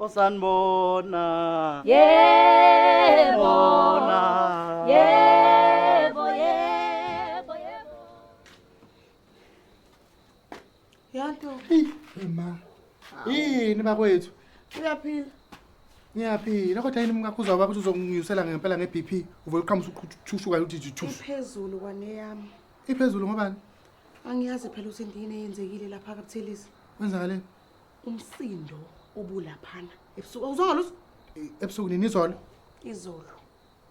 Osanibona. Yebo. Bona. Yebo, yebo, yebo. Yanto, Ma. Yini bakwethu? uyaphila? Ngiyaphila kodwa yini umkakho ubaba uthi uzonginyusela ngempela nge-BP uvele uqhamusa uthushuka uthi nje thushu. Iphezulu kwaneyami. Iphezulu ngobani? Angiyazi phela ukuthi yini eyenzekile lapha kaButhelezi. Kwenzakaleni? Umsindo obulaphana ebusuku. Awuzwanga lutho? Ebusuku nini izolo? Izolo.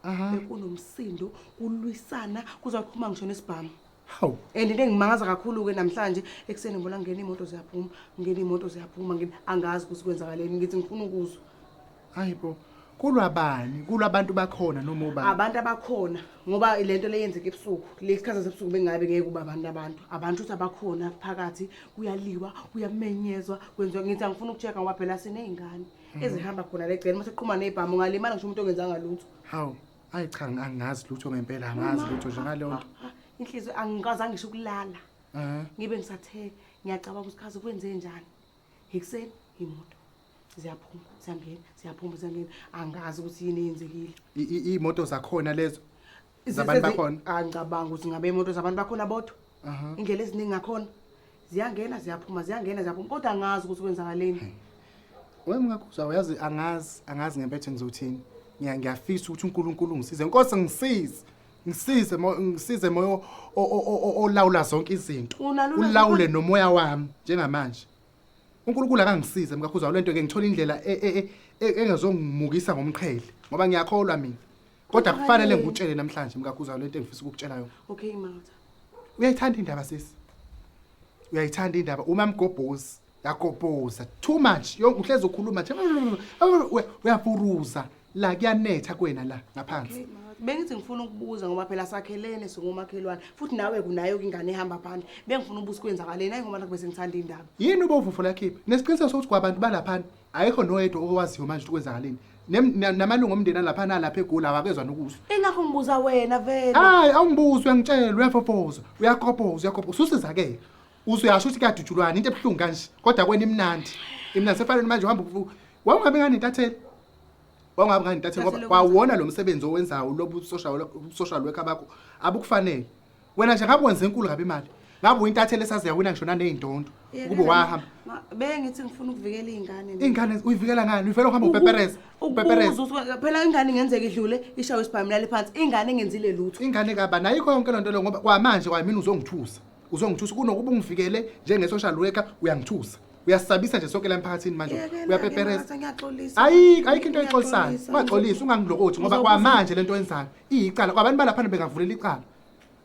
Aha. Bekunomsindo, kulwisana, kuzoqhuma ngisho nesibhamu. Hawu. And into engimangaza kakhulu-ke namhlanje ekuseni ngibona ngena iy'moto ziyaphuma, ngena iy'moto ziyaphuma, ngena angazi ukuthi kwenzakaleni, ngithi ngifuna ukuzwa. Hayi bo. Kulwa bani? Kulwa abantu bakhona noma ubani? Abantu abakhona ngoba le nto le yenzeka ebusuku, le sikhathi sasebusuku bengabe ngeke kuba abantu abantu. Abantu ukuthi abakhona phakathi kuyaliwa, kuyamenyezwa, kwenziwa ngithi angifuni uku-check-a ngoba phela siney'ngane ezihamba khona le gcene mase kuqhuma ney'bhamu ungalimala ngisho umuntu ongenzanga lutho. Hawu. Hayi cha angazi lutho ngempela, angazi lutho nje ngaleyo nto. Ah, Inhliziyo angikazange ngisho ukulala. Eh. Ngibe ngisathe ngiyacabanga ukuthi khazi kwenze njani. Ekuseni imoto ziyaphuma ziyangena ziyaphuma ziyangena angazi ukuthi yini eyenzekile. Iy'moto zakhona lezo. Zabantu bakhona? Angicabanga ukuthi ngabe imoto zabantu bakhona bodwa. Aha. Indlela eziningi ngakhona ziyangena ziyaphuma ziyangena ziyaphuma kodwa angazi ukuthi kwenzakaleni. Wena mngakuzwa uyazi angazi angazi ngempethe ngizothini. Ngiyafisa ukuthi uNkulunkulu ungisize. Nkosi ngisize. Ngisize ngisize moya olawula zonke izinto. Unalula Ulawule nomoya wami njengamanje. uNkulunkulu akangisize mkakhuzwa lento ke ngithola indlela engazongimukisa ngomqhele ngoba ngiyakholwa mina. Kodwa kufanele ngikutshele namhlanje mkakhuzwa lento engifisa ukukutshela yona. Okay Martha. Uyayithanda indaba sisi. Uyayithanda indaba uma mgobhozi yagobhoza too much yonke uhlezi ukhuluma nje uyafuruza la kuyanetha kuwena la ngaphansi. Okay Martha. Bengithi ngifuna ukubuza ngoba phela sakhelene singomakhelwane futhi nawe kunayo ingane ehamba phandle. Bengifuna ukubuza kwenzakaleni hayi ngoba nakho bese ngithanda indaba. Yini ubovufu lakhipha? Nesiqiniseko sokuthi kwabantu balaphana ayikho noyedwa owaziyo manje ukuthi kwenzakaleni. Namalungu omndeni alaphana alapha eGoli awakezwa nokuzwa. Ingakho ngibuza wena vele. Hayi awungibuzi uyangitshela uyafofoza uyakophoza uyakophoza ususizakele. Usuyasho ukuthi kuyadutshulwana into ebuhlungu kanje kodwa kwena imnandi. Imnandi sefanele manje uhamba wawungabe ngani intatheli? Wawungabe ngani intatheli ngoba Intatheli kwawona lo msebenzi owenzayo lobu social worker bakho abukufanele. Wena nje ngabe wenza enkulu kabi imali. Ngabe uyintatheli esaziyawina ngisho naney'ndondo. Ukube wahamba. Bengithi ngifuna ukuvikela iy'ngane mina. Ingane uyivikela ngani? Uyivela uhamba upepereza. Upepereza. Ukubuza ukuthi phela ingane ingenzeka idlule ishawe isibhamu lale phansi ingane engenzile lutho. Ingane kaba nayikho yonke lento leyo ngoba kwamanje kwamina uzongithusa. Uzongithusa kunokuba ungivikele njenge social worker uyangithusa. Uyasabisa nje sonke la emphakathini manje. Yekela-ke, Uyapepereza. Martha, ngiyaxolisa. Ayikho ayikho into oyixolisayo. Ngiyaxolisa. Ungaxolisi ungangilokothi ngoba Ngizobuza- kwamanje lento oyenzayo iyicala. Kwabantu balaphana bengavulela icala.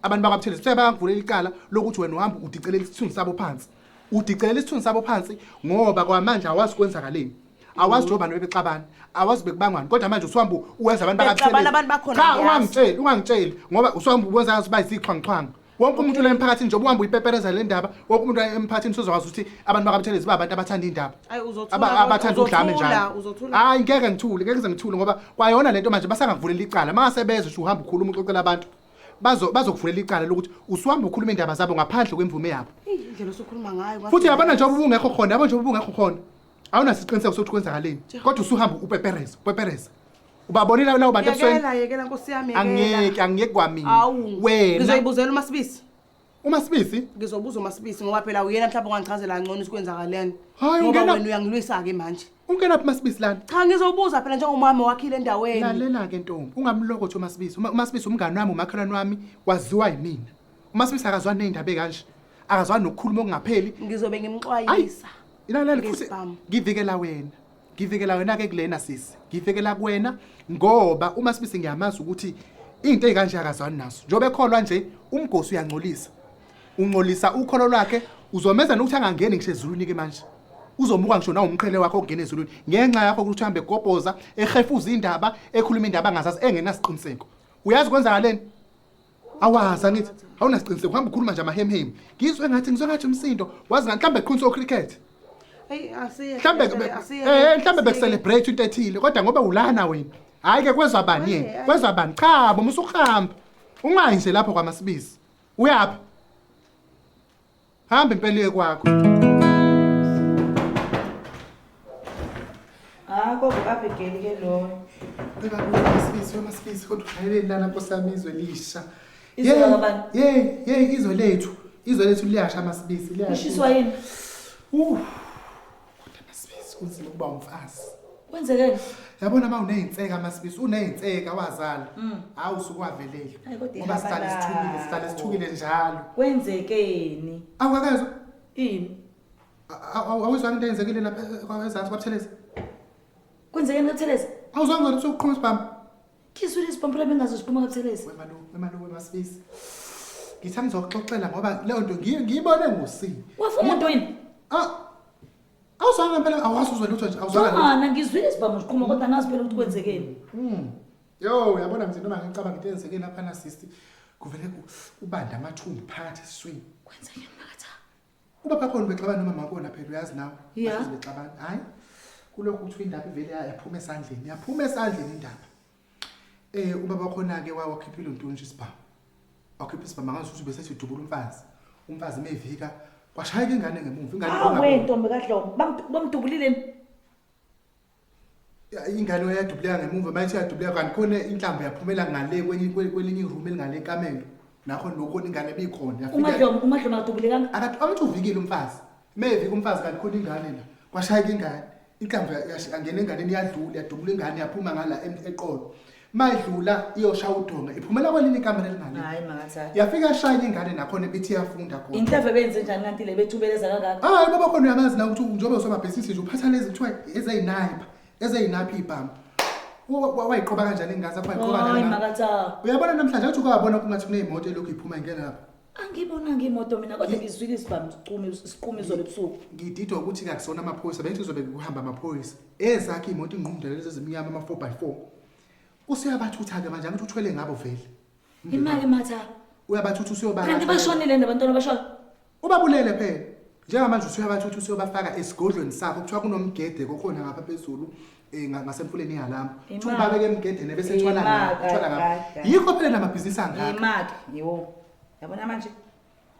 Abantu bakwaButhelezi kuthiwa bayakuvulela icala lokuthi wena uhamba udicelela isithunzi sabo phansi. Udicelela isithunzi sabo phansi ngoba kwamanje awazi kwenzakaleni. Awazi njengoba abantu bebexabana, awazi bekubangwani kodwa manje usuhamba uwenza abantu Bexabana bakaButhelezi. abantu bakhona Cha ngiyazi. ungangitsheli, ungangitsheli ngoba usuhamba uwenza ngathi bayizixhwanguxhwangu. Wonke umuntu la emphakathini njengoba uhamba uyipepereza le ndaba, wonke umuntu la emphakathini usuzokwazi ukuthi abantu bakaButhelezi ba abantu abathanda indaba. Ayi uzothula Abathanda udlame uzothula, njalo. uzothula. Hayi ngeke ngithule, ngeke ngize ngithule ngoba kwayona lento manje basangakuvulela icala. Mangasebezwe ukuthi uhamba ukhuluma uxoxela abantu. Bazokuvulela icala lokuthi usuhamba ukhuluma indaba zabo ngaphandle kwemvume yabo. Eyi, indlela osukhuluma ngayo ngathi Futhi yabona uyazi. njengoba ubungekho khona, yabona njengoba ubungekho khona. Awunasiqiniseko sokuthi kwenzakaleni. Kodwa usuhamba upepereza, upepereza. Ubabonile labo bantu ebusweni? Yekela yekela Nkosi yami yekela. Angiyeki, angiyeki kwamina. Awu. Wena Ngizoyibuzela uMasibisi. uMasibisi? Ngizobuza uMasibisi ngoba phela uyena mhlawumbe ongangichazela kangcono ukuthi kwenzakaleni. Hayi, Ngoba ungena wena uyangilwisa ke manje. Ungena phi uMasibisi lana? Cha ngizobuza phela njengomama wakhile endaweni. Lalela ke ntombi, ungamlokothi uMasibisi. UMasibisi umngani wami, umakhelwane wami, waziwa yimina. uMasibisi akazwani nezindaba ekanje. Akazwani nokukhuluma okungapheli. Ngizobe ngimxwayisa. Lalela futhi Ngesibhamu. ngivikela wena. Ngivikela wena ke kulena sisi. Ngivikela kuwena ngoba uMasibisi ngiyamazi ukuthi into ezikanje akazwani nazo. Njengoba ekholwa nje umgosi uyangcolisa. Ungcolisa ukholo lwakhe uzomenza nokuthi angangeni ngisho ezulwini ke manje. Uzomuka ngisho nawo umqhele wakho okungena ezulwini ngenxa yakho ukuthi uhambe egobhoza ehefuza indaba ekhuluma indaba angazazi engenasiqiniseko. Uyazi kwenzakaleni? Awazi angithi awunasiqiniseko uhamba ukhuluma nje amahemhemu. Ngizwe ngathi ngizwe ngathi umsindo wazi ngani mhlambe qhunso cricket. Hey asiye. Mhlambe mhlambe bekucelebrate into ethile kodwa ngoba ulana wena. Hayi ke kwezwa bani yena? Kwezwa bani? Cha bo musukuhamba. Ungayi nje lapho kwaMasibisi. Uyaphi? Hamba impela uye kwakho. Hayi kodwa Abigail ke loyo. Bekabuya Masibisi, kodwa uhaleleni lana Nkosi yami, izwe lisha. Izwe Yeyi, lakabani? Yeyi, yeyi, izwe lethu. Izwe lethu liyasha Masibisi, liyasha. Lishiswa yini? Kodwa Masibisi, kunzima ukuba umfazi. Kwenzekeni? Yabona uma unezinseka Masibisi, unezinseka wazala. Hawu usuke wavelela. Hayi, kodwa Ngoba sihlale ihaba sithukile, lakho. sihlale sithukile njalo. Kwenzekeni? Awukakazwa? Ini? Awuzwanga into eyenzekile lapha ezansi kwaButhelezi? Kwenzekeni kwaButhelezi? Awuzwanga ukuthi uqhuma isibhamu? Ngizwile isibhamu phela bengazi siphuma kwaButhelezi. Wemalu, wemalu, weMasibisi. Ngithi angizokuxoxela ngoba leyo nto ngiyibone ngosi. Wafa umuntu yini? Awuzwanga ngempela, awazi uzwe lutho nje, awuzwanga lutho. Cha, ngizwile isibhamu siqhuma kodwa angazi phela ukuthi kwenzekeni. Yo, uyabona nje noma ngicabanga into eyenzekile lapha na sister, kuvele kubanda amathumbu phakathi esiswini. Kwenzekeni makatha? Ubaba khona ubexabana noma makona phela uyazi nawe. Yeah. Bahlezi bexabana. Hayi. Kulokhu kuthiwa indaba ivele yaphuma esandleni, yaphuma esandleni indaba. Ubaba khona ke wakhiphile untunje isibhamu. Wakhipha isibhamu ngazi ukuthi bese sidubula umfazi. Umfazi mevika kwashayeka ingane ngemuva, ingane Hawu, ingaboni. wentombi kaDlomo, bamdubulile ni? Ya, ingane yadubuleka ngemuva, mayithi yadubuleka kanti khona inhlamvu yaphumela ngale kwelinye iroom elingale ekamelo. Nakho lokho ingane ebikhona, yafika. UMadlomo, uMadlomo akadubulekanga? Akathi uvikile umfazi. Mevika umfazi kanti khona ingane la. Kwashayeka ingane. Inhlamvu yangena enganeni yadlula, yadubula ingane yaphuma ngala eqolo. Mayidlula iyoshaya udonga, iphumela kwelinye ikamelo elingale. Hayi makatha. Yafika yashaya ingane nakhona ibithi iyafunda khona. Inhlamvu ebenze njani kanti le bethubeleza kangaka? Hayi baba khona uyamazi na ukuthi njengoba usomabhizinisi nje uphatha lezi kuthiwa ezeyinayipha, ezeyinaphi ibhamu. Wayiqoba kanjani ingane zakho, wayiqoba kanjani Hayi ingane? makatha. Uyabona namhlanje uthi ukawabona kungathi kuneyimoto elokhu iphuma ingena lapha. Angibonanga imoto mina kodwa ngizwile isibhamu siqhuma izolo ebusuku. Ngididwa ukuthi kakusona amaphoyisa, bengithi kuzobe kuhamba amaphoyisa. Ezakhe imoto ingqumdela lezi ezimnyama ama four by four. Usuyabathutha ke manje, angithi uthwele ngabo vele. Imali matha. Uyabathutha usuyobala. Kanti bashonile nabantwana bashona. Ubabulele phela. Njengamanje usuyabathutha usuyobafaka esigodlweni sakho, kuthiwa kunomgede kokhona ngapha phezulu, ngasemfuleni iHalamba. Kuthiwa Imali. ubabeke emgedeni bese ethwala Imali, ngapha, ethwala ngapha. hayi, hayi. Yikho phela namabhizinisi angaka. Imali, yebo. Yabona manje?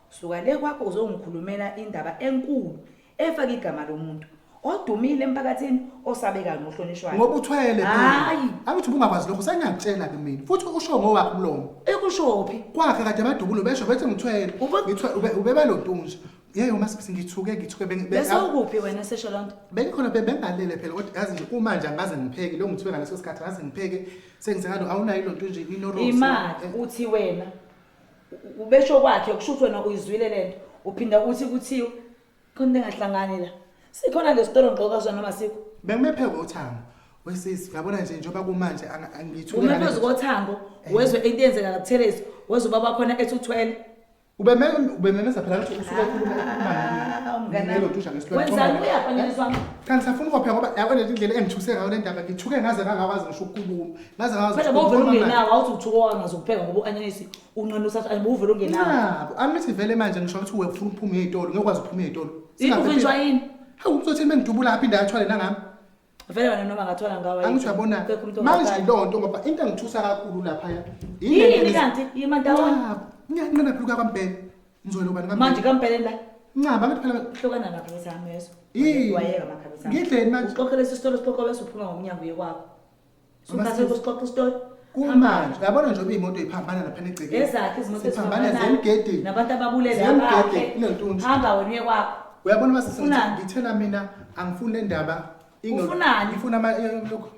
Suka le kwakho uzongikhulumela indaba enkulu efaka igama lomuntu odumile emphakathini osabekayo nohlonishwayo. Ngoba uthwele phela. Hayi. Angithi ubungakwazi lokho, sengiyakutshela ke mina. Futhi usho ngowakhe umlomo. Ekushophi? Kwakhe kade abadubulo besho bethi ngithwele. Ube- Ngithwele ubeba lo ntunja. Yey uma sibisi ngithuke, ngithuke Bese ukuphi wena sesho lonto? Bengikhona bengalele phela kodwa yazi nje uma nje angaze ngipheke lo ngithuke ngaleso sikhathi angaze ngipheke sengizengalo awunayo lo ntunja inorosi. Imali uthi wena ubesho kwakhe kusho ukuthi wena uyizwile lento uphinda uthi kuthiwe khona into engahlangani la. Sikhona le sitolo ngixoxa sona noma sikho. Bengimepheke uthango. Wesisi uyabona nje njengoba kumanje angithuke Ume ngale phezu kothango wezwe into eyenzeka kaButhelezi wezwe ubaba khona ethi uthwele. Ubememeza phela ukuthi usuke ekhuluma ekhuluma Ah, mngani nelo wami. ntusha ngesilwane. Wenzani uyapha wami? Cha ngisafuna ukopha ngoba yabona le ndlela engithuse ngayo le ndaba ngithuke ngaze ngangakwazi ngisho ukukhuluma. Ngaze ngakwazi Phela ukukhuluma bowuvele manje. ungenawo awuthi uthuka wangazi ukupheka ngoba u-anyanisi unqena usathu ayi bowuvele ungenawo. Nabo, angithi vele manje ngisho ukuthi ufuna ukuphuma ey'tolo, ngeke ukwazi ukuphuma ey'tolo. Uvinjwa yini? Hawu, uzothini bengidubula apha indawo athwale nangami? Vele wena noma ngathwala ngawe. Angithi uyabona Akekho umuntu manje ongathwala. leyo nto ngoba into engithusa kakhulu laphaya. Yini kanti? Yima ndawonye. Ngiyanqena phela kwaMbhele. Ngizwele ubani kwaMbhele? Manje kaMbhele la. Ncaba angithi phela hlukana nakho bese hamba yezwa. Yini? Wayeka amakhabethe ami. Ngidleni manje? Uxoxe lesi sitolo sixoxe bese uphuma ngomnyango uye kwakho. Mama Sukhathele Sisi. usixoxe isitolo. Kumanje uyabona nje iy'moto y'phambana lapha egcekeni. Ezakhe izimoto Ziphambana eziphambanayo. ziyemgedeni. Nabantu ababulele Ziyemgedeni, abakhe. kule ntunja. Hamba wena uye kwakho. Uyabona uma sisi Ufunani? ngithela mina angifuni le ndaba. Ufunani? Ngifuna ama lokho.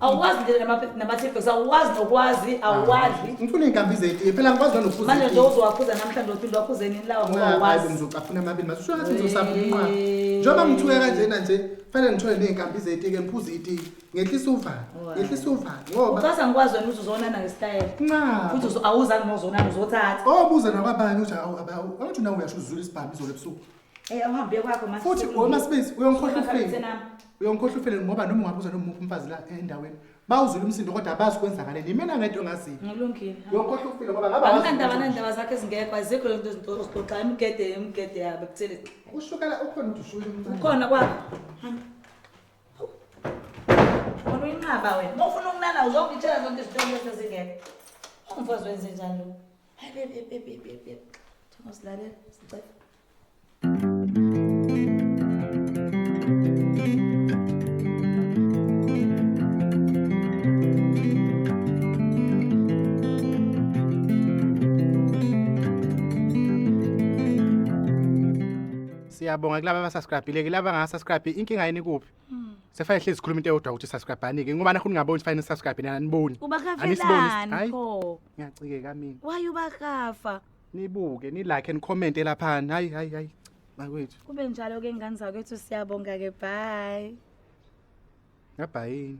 Awukwazi nje nama-Netflix, awukwazi nokwazi, awuwadli. Ngifuna iy'nkambi zetiye, phela angikwazi nanokufuza Manje nje itiye. uzowaphuza namhlanje uphinde waphuze nini lawa ngoba Nxa, hayi bo, awukwazi. ngizocafuna amabili, mase usho ngathi ngizosafuna inqwaba. Njengoba ngithuke kanjena nje, kufanele ngithole ney'nkambi zetiye, ngiphuze itiye. Ngehlisa uvalo, ngehlisa uvalo, ngoba Ucasa ngikwazi wena ukuthi uzonana ngesitayela. Nxa. Futhi awuzange nozonana, uzothatha. Obuza nakwabanye ukuthi angithi nawe uyasho uzula isibhamu izolo ebusuku. Awuhambe uye kwakho manje. Futhi Sekulungile. wena Sibisi, uyongikhohlwa Usuka ufile. khabethe nami. Uyongikhohlwa ufile ngoba noma ungabuza noma umuphi umfazi la endaweni, bawuzwile umsindo kodwa abazi kwenzakaleni. Yimina ngedwa ongaziyo. Ngilungile. Uyongikhohlwa ufile ngoba ngaba wazi Akunandaba ukuthi nandaba zakhe ezingekho, azikho lezo zinto ozixoxayo, imigede, imigede yabo ekutheni. Ushukela ukhona ukuthi ushukela umncane. Ukhona kwakho. Hamba. Wena uyinqaba wena. Uma ufuna ukunana uzongitshela zonke izinto lezi ezingekho. Umfazi wenze njani lo? Hayi, be, be, be, be, be, be. Njengoba silalela, sicela. Siyabonga kulaba abasubscribe ke laba angasubscribe inkinga yini kuphi? Sefanele hlezi sikhuluma into eyodwa ukuthi subscribe anike ngoba nakho ningaboni fanele subscribe nina aniboni. Anisiboni, Ubakafelani hayi. pho? Ngiyacikeka mina. Why ubakafa? Nibuke ni like and comment laphana. Hayi hayi hayi. Bakwethu. Kube njalo ke ngane zakwethu, siyabonga ke, bye. Ngabhayini.